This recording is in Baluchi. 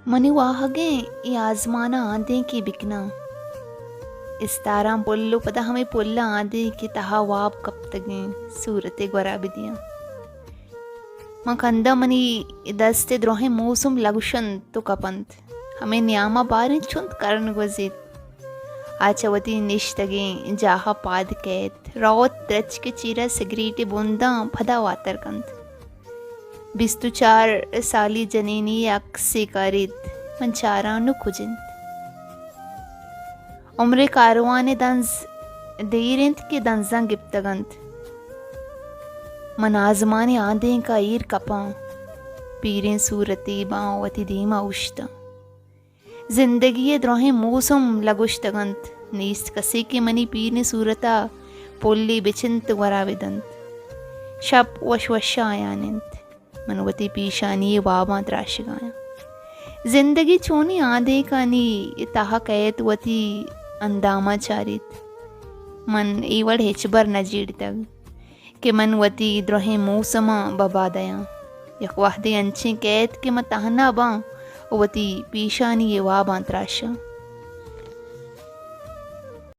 منی واہگیں اے آزمان ءَ آندینکے بکناں۔ استاراں پل ءُ پدا ہمے پل ءَ آندینک ءِ تہا واب کپتگیں صورتے گورا بدیاں۔ من کنداں، منی دست ءِ دراہیں موسم لگوشنت ءُ کپنت۔ ہمے نیام ءَ باریں چنت کرن گوزیت۔ آ چہ وتی نشتگیں جاہ ءَ پاد کئیت، روت، درچک ءِ چیرا سگریٹے بنداں، پدا واتر کنت۔ بیست ءُ چار سالی جنینی عکسے کاریت، من چاراں نوں کج انت۔ عمر ءِ کاروان ءِ دنز دیر انت کہ دنزاں گپتگ انت۔ من آزمان ءِ آندینک ءَ ایر کپاں، پیریں صورتے باں وتی دیم ءَ اوشتاں۔ زندگی ءِ دراہیں موسم لگوشتگ انت، نیست کسے کہ منی پیریں صورت ءَ پلے بچنت ءُ گورا بدنت۔ شپ وش وش ءَ آیان انت۔ من وتی پیشانی ءِ واباں تراشگ ءَ آں۔ زندگی چونیں آدینکانی تہا کئیت، وتی انداماں چاریت۔ من اے وڑ ہچبر نہ جیڑتگ کہ من وتی درہیں موسماں ببا دیاں۔ یک وہدے انچیں کئیت کہ من تہنا باں ءُ وتی پیشانی ءِ واباں تراشاں۔